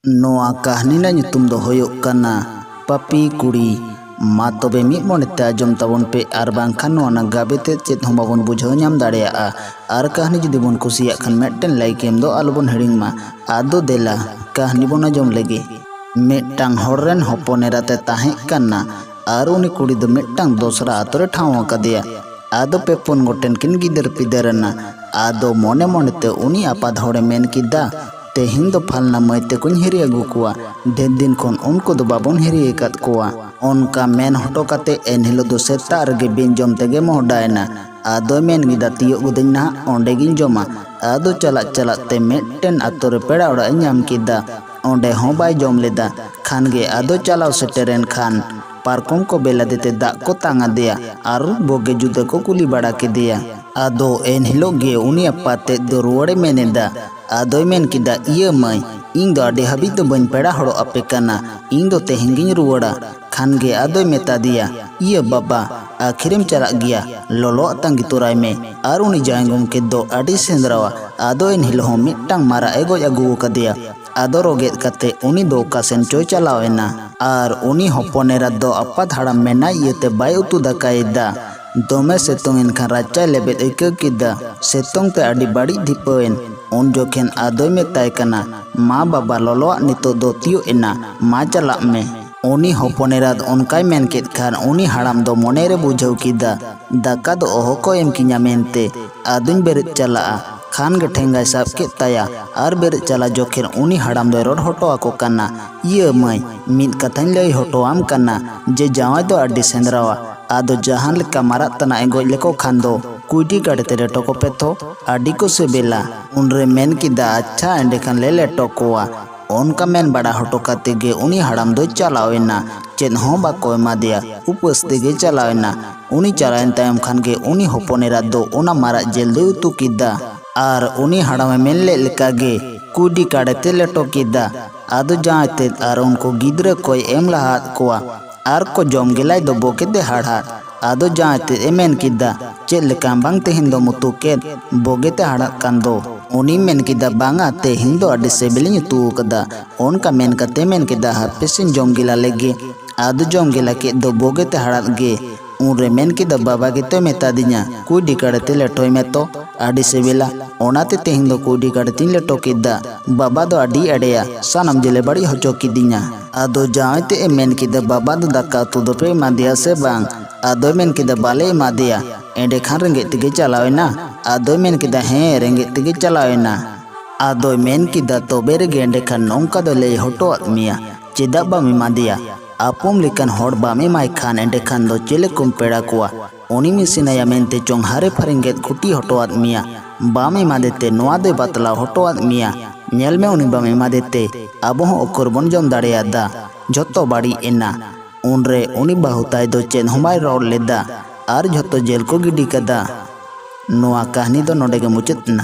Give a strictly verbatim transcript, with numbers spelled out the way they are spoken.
ᱱᱚᱣᱟ ᱠᱟᱹᱦᱱᱤ ᱨᱮᱱᱟᱜ ᱧᱩᱛᱩᱢ ᱫᱚ ᱦᱩᱭᱩᱜ ᱠᱟᱱᱟ ᱯᱟᱯᱤ ᱠᱩᱲᱤ᱾ ᱢᱟ ᱛᱚᱵᱮ ᱢᱤᱫ ᱢᱚᱱᱮᱛᱮ ᱟᱸᱡᱚᱢ ᱛᱟᱵᱚᱱ ᱯᱮ, ᱟᱨ ᱵᱟᱝᱠᱷᱟᱱ ᱱᱚᱣᱟ ᱨᱮᱱᱟᱜ ᱜᱟᱵᱮ ᱛᱮᱫ ᱪᱮᱫ ᱦᱚᱸ ᱵᱟᱵᱚᱱ ᱵᱩᱡᱷᱟᱹᱣ ᱧᱟᱢ ᱫᱟᱲᱮᱭᱟᱜᱼᱟ᱾ ᱟᱨ ᱠᱟᱹᱦᱱᱤ ᱡᱩᱫᱤ ᱵᱚᱱ ᱠᱩᱥᱤᱭᱟᱜ ᱠᱷᱟᱱ ᱢᱤᱫᱴᱮᱱ ᱞᱟᱭᱤᱠ ᱮᱢ ᱫᱚ ᱟᱞᱚᱵᱚᱱ ᱦᱤᱲᱤᱧ ᱢᱟ᱾ ᱟᱫᱚ ᱫᱮᱞᱟ ᱠᱟᱹᱦᱱᱤ ᱵᱚᱱ ᱟᱸᱡᱚᱢ ᱞᱮᱜᱮ᱾ ᱢᱤᱫᱴᱟᱝ ᱦᱚᱲ ᱨᱮᱱ ᱦᱚᱯᱚᱱ ᱮᱨᱟᱛᱮ ᱛᱟᱦᱮᱸ ᱠᱟᱱᱟ, ᱟᱨ ᱩᱱᱤ ᱠᱩᱲᱤ ᱫᱚ ᱢᱤᱫᱴᱟᱝ ᱫᱚᱥᱨᱟ ᱟᱛᱳ ᱨᱮ ᱴᱷᱟᱶ ᱟᱠᱟᱫᱮᱭᱟ᱾ ᱟᱫᱚ ᱯᱮ ᱯᱩᱱ ᱜᱚᱴᱮᱱ ᱠᱤᱱ ᱜᱤᱫᱟᱹᱨ ᱯᱤᱫᱟᱹᱨ ᱮᱱᱟ᱾ ᱟᱫᱚ ᱢᱚᱱᱮ ᱢᱚᱱᱮᱛᱮ ᱩᱱᱤ ᱟᱯᱟᱛ ᱦᱚᱲᱮ ᱢᱮᱱ ᱠᱮᱫᱟ, "ᱛᱮᱦᱮᱧ ᱫᱚ ᱯᱷᱟᱞᱱᱟ ᱢᱟᱹᱭ ᱛᱮᱠᱚᱧ ᱦᱤᱨᱤ ᱟᱹᱜᱩ ᱠᱚᱣᱟ, ᱰᱷᱮᱨ ᱫᱤᱱ ᱠᱷᱚᱱ ᱩᱱᱠᱩ ᱫᱚ ᱵᱟᱵᱚᱱ ᱦᱤᱨᱤ ᱟᱠᱟᱫ ᱠᱚᱣᱟ᱾" ᱚᱱᱠᱟ ᱢᱮᱱ ᱦᱚᱴᱚ ᱠᱟᱛᱮ ᱮᱱᱦᱤᱞᱳᱜ ᱫᱚ ᱥᱮᱛᱟᱜ ᱨᱮᱜᱮ ᱵᱤᱱ ᱡᱚᱢ ᱛᱮᱜᱮ ᱢᱚᱦᱰᱟᱭᱮᱱᱟ᱾ ᱟᱫᱚᱭ ᱢᱮᱱ ᱠᱮᱫᱟ, "ᱛᱤᱭᱳᱜ ᱜᱚᱫᱟᱹᱧ ᱱᱟᱦᱟᱜ, ᱚᱸᱰᱮ ᱜᱤᱧ ᱡᱚᱢᱟ᱾" ᱟᱫᱚ ᱪᱟᱞᱟᱜ ᱪᱟᱞᱟᱜ ᱛᱮ ᱢᱤᱫᱴᱮᱱ ᱟᱛᱳ ᱨᱮ ᱯᱮᱲᱟ ᱚᱲᱟᱜ ᱮ ᱧᱟᱢ ᱠᱮᱫᱟ᱾ ᱚᱸᱰᱮ ᱦᱚᱸ ᱵᱟᱭ ᱡᱚᱢ ᱞᱮᱫᱟ᱾ ᱠᱷᱟᱱ ᱜᱮ ᱟᱫᱚ ᱪᱟᱞᱟᱣ ᱥᱮᱴᱮᱨᱮᱱ ᱠᱷᱟᱱ ᱯᱟᱨᱠᱚᱢ ᱠᱚ ᱵᱮᱞᱟᱫᱮ ᱛᱮ ᱫᱟᱜ ᱠᱚ ᱛᱟᱝ ᱟᱫᱮᱭᱟ ᱟᱨ ᱵᱩᱜᱤ ᱡᱩᱫᱟᱹ ᱠᱚ ᱠᱩᱞᱤ ᱵᱟᱲᱟ ᱠᱮᱫᱮᱭᱟ᱾ ᱟᱫᱚ ᱮᱱ ᱦᱤᱞᱳᱜ ᱜᱮ ᱩᱱᱤ ᱟᱯᱟᱛ ᱛᱮᱫ ᱫᱚ ᱨᱩᱣᱟᱹᱲᱮ ᱢᱮᱱ ᱮᱫᱟ᱾ ᱟᱫᱚᱭ ᱢᱮᱱ ᱠᱮᱫᱟ, "ᱤᱭᱟᱹ ᱢᱟᱹᱭ, ᱤᱧ ᱫᱚ ᱟᱹᱰᱤ ᱦᱟᱹᱵᱤᱡ ᱫᱚ ᱵᱟᱹᱧ ᱯᱮᱲᱟ ᱦᱚᱲᱚᱜ ᱟᱯᱮ ᱠᱟᱱᱟ, ᱤᱧ ᱫᱚ ᱛᱮᱦᱮᱧ ᱜᱤᱧ ᱨᱩᱣᱟᱹᱲᱟ᱾" ᱠᱷᱟᱱ ᱜᱮ ᱟᱫᱚᱭ ᱢᱮᱛᱟ ᱫᱮᱭᱟ, "ᱤᱭᱟᱹ ᱵᱟᱵᱟ, ᱟᱹᱠᱷᱤᱨᱮᱢ ᱪᱟᱞᱟᱜ ᱜᱮᱭᱟ, ᱞᱚᱞᱚᱣᱟᱜ ᱛᱟᱸᱜᱤ ᱛᱚᱨᱟᱭ ᱢᱮ᱾" ᱟᱨ ᱩᱱᱤ ᱡᱟᱶᱟᱭ ᱜᱚᱢᱠᱮ ᱫᱚ ᱟᱹᱰᱤ ᱥᱮᱸᱫᱽᱨᱟᱣᱟ᱾ ᱟᱫᱚ ᱮᱱ ᱦᱤᱞᱳᱜ ᱦᱚᱸ ᱢᱤᱫᱴᱟᱝ ᱢᱟᱨᱟᱜ ᱮ ᱜᱚᱡ ᱟᱹᱜᱩ ᱟᱠᱟᱫᱮᱭᱟ᱾ ᱟᱫᱚ ᱨᱚᱜᱮᱫ ᱠᱟᱛᱮ ᱩᱱᱤ ᱫᱚ ᱚᱠᱟ ᱥᱮᱱ ᱪᱚᱭ ᱪᱟᱞᱟᱣ ᱮᱱᱟ᱾ ᱟᱨ ᱩᱱᱤ ᱦᱚᱯᱚᱱ ᱮᱨᱟ ᱫᱚ ᱟᱯᱟᱛ ᱦᱟᱲᱟᱢ ᱢᱮᱱᱟᱭ ᱤᱭᱟᱹᱛᱮ ᱵᱟᱭ ᱩᱛᱩ ᱫᱟᱠᱟᱭᱮᱫᱟ᱾ ᱫᱚᱢᱮ ᱥᱤᱛᱩᱝ ᱮᱱ ᱠᱷᱟᱱ ᱨᱟᱪᱟᱭ ᱞᱮᱵᱮᱫ ᱟᱹᱭᱠᱟᱹᱣ ᱠᱮᱫᱟ᱾ ᱥᱤᱛᱩᱝ ᱛᱮ ᱟᱹᱰᱤ ᱵᱟᱹᱲᱤᱡ ᱫᱷᱤᱯᱟᱹᱣ ᱮᱱ᱾ ᱩᱱ ᱡᱚᱠᱷᱮᱱ ᱟᱫᱚᱭ ᱢᱮᱛᱟᱭ ᱠᱟᱱᱟ, "ᱢᱟ ᱵᱟᱵᱟ, ᱞᱚᱞᱚᱣᱟᱜ ᱱᱤᱛᱚᱜ ᱫᱚ ᱛᱤᱭᱳᱜ ᱮᱱᱟ, ᱢᱟ ᱪᱟᱞᱟᱜ ᱢᱮ᱾" ᱩᱱᱤ ᱦᱚᱯᱚᱱ ᱮᱨᱟ ᱚᱱᱠᱟᱭ ᱢᱮᱱ ᱠᱮᱫ ᱠᱷᱟᱱ ᱩᱱᱤ ᱦᱟᱲᱟᱢ ᱫᱚ ᱢᱚᱱᱮᱨᱮ ᱵᱩᱡᱷᱟᱹᱣ ᱠᱮᱫᱟ, ᱫᱟᱠᱟ ᱫᱚ ᱚᱦᱚ ᱠᱚ ᱮᱢ ᱠᱤᱧᱟ ᱢᱮᱱᱛᱮ᱾ ᱟᱫᱚᱧ ᱵᱮᱨᱮᱫ ᱪᱟᱞᱟᱜᱼᱟ᱾ ᱠᱷᱟᱱ ᱜᱮ ᱴᱷᱮᱸᱜᱟᱭ ᱥᱟᱵ ᱠᱮᱫ ᱛᱟᱭᱟ ᱟᱨ ᱵᱮᱨᱮᱫ ᱪᱟᱞᱟᱜ ᱡᱚᱠᱷᱮᱱ ᱩᱱᱤ ᱦᱟᱲᱟᱢ ᱫᱚᱭ ᱨᱚᱲ ᱦᱚᱴᱚ ᱟᱠᱚ ᱠᱟᱱᱟ, "ᱤᱭᱟᱹ ᱢᱟᱹᱭ, ᱢᱤᱫ ᱠᱟᱛᱷᱟᱧ ᱞᱟᱹᱭ ᱦᱚᱴᱚ ᱟᱢ ᱠᱟᱱᱟ ᱡᱮ ᱡᱟᱶᱟᱭ ᱫᱚ ᱟᱹᱰᱤ ᱥᱮᱸᱫᱽᱨᱟᱣᱟ᱾ ᱟᱫᱚ ᱡᱟᱦᱟᱸ ᱞᱮᱠᱟ ᱢᱟᱨᱟᱜ ᱛᱟᱱᱟᱜ ᱮ ᱜᱚᱡ ᱞᱮᱠᱚ ᱠᱷᱟᱱ ᱫᱚ ᱠᱩᱭᱰᱤ ᱠᱟᱰᱮ ᱛᱮ ᱞᱮᱴᱚ ᱠᱚᱯᱮ ᱛᱷᱚ, ᱟᱹᱰᱤ ᱠᱚ ᱥᱤᱵᱤᱞᱟ᱾" ᱩᱱᱨᱮ ᱢᱮᱱ ᱠᱮᱫᱟ, "ᱟᱪᱪᱷᱟ, ᱮᱸᱰᱮᱠᱷᱟᱱ ᱞᱮ ᱞᱮᱴᱚ ᱠᱚᱣᱟ᱾" ᱚᱱᱠᱟ ᱢᱮᱱ ᱵᱟᱲᱟ ᱦᱚᱴᱚ ᱠᱟᱛᱮ ᱜᱮ ᱩᱱᱤ ᱦᱟᱲᱟᱢ ᱫᱚᱭ ᱪᱟᱞᱟᱣ ᱮᱱᱟ᱾ ᱪᱮᱫ ᱦᱚᱸ ᱵᱟᱠᱚ ᱮᱢᱟ ᱫᱮᱭᱟ, ᱩᱯᱟᱹᱥ ᱛᱮᱜᱮ ᱪᱟᱞᱟᱣ ᱮᱱᱟ᱾ ᱩᱱᱤ ᱪᱟᱞᱟᱣᱮᱱ ᱛᱟᱭᱚᱢ ᱠᱷᱟᱱ ᱜᱮ ᱩᱱᱤ ᱦᱚᱯᱚᱱ ᱮᱨᱟ ᱫᱚ ᱚᱱᱟ ᱢᱟᱨᱟᱜ ᱡᱤᱞ ᱫᱚᱭ ᱩᱛᱩ ᱠᱮᱫᱟ᱾ ᱟᱨ ᱩᱱᱤ ᱦᱟᱲᱟᱢᱮ ᱢᱮᱱ ᱞᱮᱫ ᱞᱮᱠᱟ ᱜᱮ ᱠᱩᱭᱰᱤ ᱠᱟᱰᱮ ᱛᱮ ᱞᱮᱴᱚ ᱠᱮᱫᱟ᱾ ᱟᱫᱚ ᱡᱟᱶᱟᱭ ᱛᱮᱫ ᱟᱨ ᱩᱱᱠᱩ ᱜᱤᱫᱽᱨᱟᱹ ᱠᱚᱭ ᱮᱢ ᱞᱟᱦᱟ ᱟᱫ ᱠᱚᱣᱟ᱾ ᱟᱨ ᱠᱚ ᱡᱚᱢ ᱜᱮᱞᱟᱭ ᱫᱚ ᱵᱚᱜᱮ ᱛᱮ ᱦᱟᱲᱦᱟᱫ᱾ ᱟᱫᱚ ᱡᱟᱶᱟᱭ ᱛᱮᱫ ᱮ ᱢᱮᱱ ᱠᱮᱫᱟ, "ᱪᱮᱫ ᱞᱮᱠᱟᱢ ᱵᱟᱝ ᱛᱮᱦᱮᱧ ᱫᱚᱢ ᱩᱛᱩ ᱠᱮᱫ, ᱵᱚᱜᱮ ᱛᱮ ᱦᱟᱲᱦᱟᱫ ᱠᱟᱱ ᱫᱚ?" ᱩᱱᱤ ᱢᱮᱱ ᱠᱮᱫᱟ, "ᱵᱟᱝᱟ, ᱛᱮᱦᱮᱧ ᱫᱚ ᱟᱹᱰᱤ ᱥᱤᱵᱤᱞᱤᱧ ᱩᱛᱩ ᱟᱠᱟᱫᱟ᱾" ᱚᱱᱠᱟ ᱢᱮᱱ ᱠᱟᱛᱮ ᱢᱮᱱ ᱠᱮᱫᱟ, "ᱦᱟᱯᱮ ᱥᱮᱧ ᱡᱚᱢ ᱜᱮᱞᱟ ᱞᱮᱜᱮ᱾" ᱟᱫᱚ ᱡᱚᱢ ᱜᱮᱞᱟ ᱠᱮᱫ ᱫᱚ ᱵᱩᱜᱤ ᱛᱮ ᱦᱟᱲᱦᱟᱫ ᱜᱮ᱾ ᱩᱱᱨᱮ ᱢᱮᱱ ᱠᱮᱫᱟ, "ᱵᱟᱵᱟ ᱜᱮᱛᱚᱭ ᱢᱮᱛᱟᱫᱤᱧᱟ, ᱠᱩᱭᱰᱤ ᱠᱟᱲᱮ ᱛᱮ ᱞᱮᱴᱚᱭ ᱢᱮ ᱛᱚ, ᱟᱹᱰᱤ ᱥᱤᱵᱤᱞᱟ᱾ ᱚᱱᱟᱛᱮ ᱛᱮᱦᱮᱧ ᱫᱚ ᱠᱩᱭᱰᱤ ᱠᱟᱲᱮ ᱛᱮᱧ ᱞᱮᱴᱚ ᱠᱮᱫᱟ᱾ ᱵᱟᱵᱟ ᱫᱚ ᱟᱹᱰᱤ ᱮᱲᱮᱭᱟ, ᱥᱟᱱᱟᱢ ᱡᱤᱞᱮ ᱵᱟᱹᱲᱤᱡ ᱦᱚᱪᱚ ᱠᱤᱫᱤᱧᱟ᱾" ᱟᱫᱚ ᱡᱟᱶᱟᱭ ᱛᱮᱫ ᱮ ᱢᱮᱱ ᱠᱮᱫᱟ, "ᱵᱟᱵᱟ ᱫᱚ ᱫᱟᱠᱟ ᱩᱛᱩ ᱫᱚᱯᱮ ᱮᱢᱟᱫᱮᱭᱟ ᱥᱮ ᱵᱟᱝ?" ᱟᱫᱚᱭ ᱢᱮᱱ ᱠᱮᱫᱟ, "ᱵᱟᱞᱮ ᱮᱢᱟᱫᱮᱭᱟ᱾" ᱮᱸᱰᱮᱠᱷᱟᱱ ᱨᱮᱸᱜᱮᱡ ᱛᱮᱜᱮ ᱪᱟᱞᱟᱣ ᱮᱱᱟ᱾ ᱟᱫᱚᱭ ᱢᱮᱱ ᱠᱮᱫᱟ, "ᱦᱮᱸ, ᱨᱮᱸᱜᱮᱡ ᱛᱮᱜᱮ ᱪᱟᱞᱟᱣ ᱮᱱᱟ᱾" ᱟᱫᱚᱭ ᱢᱮᱱ ᱠᱮᱫᱟ, "ᱛᱚᱵᱮ ᱨᱮᱜᱮ ᱮᱸᱰᱮᱠᱷᱟᱱ ᱱᱚᱝᱠᱟ ᱫᱚ ᱞᱟᱹᱭ ᱦᱚᱴᱚᱣᱟᱫ ᱢᱮᱭᱟ, ᱪᱮᱫᱟᱜ ᱵᱟᱢ ᱮᱢᱟᱫᱮᱭᱟ? ᱟᱯᱚᱢ ᱞᱮᱠᱟᱱ ᱦᱚᱲ ᱵᱟᱢ ᱮᱢᱟᱭ ᱠᱷᱟᱱ ᱮᱸᱰᱮᱠᱷᱟᱱ ᱫᱚ ᱪᱮᱞᱮ ᱠᱚᱢ ᱯᱮᱲᱟ ᱠᱚᱣᱟ? ᱩᱱᱤᱢ ᱤᱥᱤᱱᱟᱭᱟ ᱢᱮᱱᱛᱮ ᱪᱚᱝ ᱦᱟᱨᱮ ᱯᱷᱟᱨᱮ ᱜᱮᱫ ᱠᱩᱴᱤ ᱦᱚᱴᱚᱣᱟᱫ ᱢᱮᱭᱟ, ᱵᱟᱢ ᱮᱢᱟᱫᱮ ᱛᱮ ᱱᱚᱣᱟ ᱫᱚᱭ ᱵᱟᱛᱞᱟᱣ ᱦᱚᱴᱚᱣᱟᱫ ᱢᱮᱭᱟ᱾ ᱧᱮᱞ ᱢᱮ, ᱩᱱᱤ ᱵᱟᱢ ᱮᱢᱟᱫᱮ ᱛᱮ ᱟᱵᱚ ᱦᱚᱸ ᱩᱠᱩᱨ ᱵᱚᱱ ᱡᱚᱢ ᱫᱟᱲᱮᱭᱟᱫᱟ, ᱡᱷᱚᱛᱚ ᱵᱟᱹᱲᱤᱡ ᱮᱱᱟ᱾" ᱩᱱᱨᱮ ᱩᱱᱤ ᱵᱟᱹᱦᱩ ᱛᱟᱭ ᱫᱚ ᱪᱮᱫ ᱦᱚᱸ ᱵᱟᱭ ᱨᱚᱲ ᱞᱮᱫᱟ ᱟᱨ ᱡᱷᱚᱛᱚ ᱡᱮᱞ ᱠᱚ ᱜᱤᱰᱤ ᱠᱟᱫᱟ᱾ ᱱᱚᱣᱟ ᱠᱟᱹᱦᱱᱤ ᱫᱚ ᱱᱚᱰᱮ ᱜᱮ ᱢᱩᱪᱟᱹᱫ ᱮᱱᱟ᱾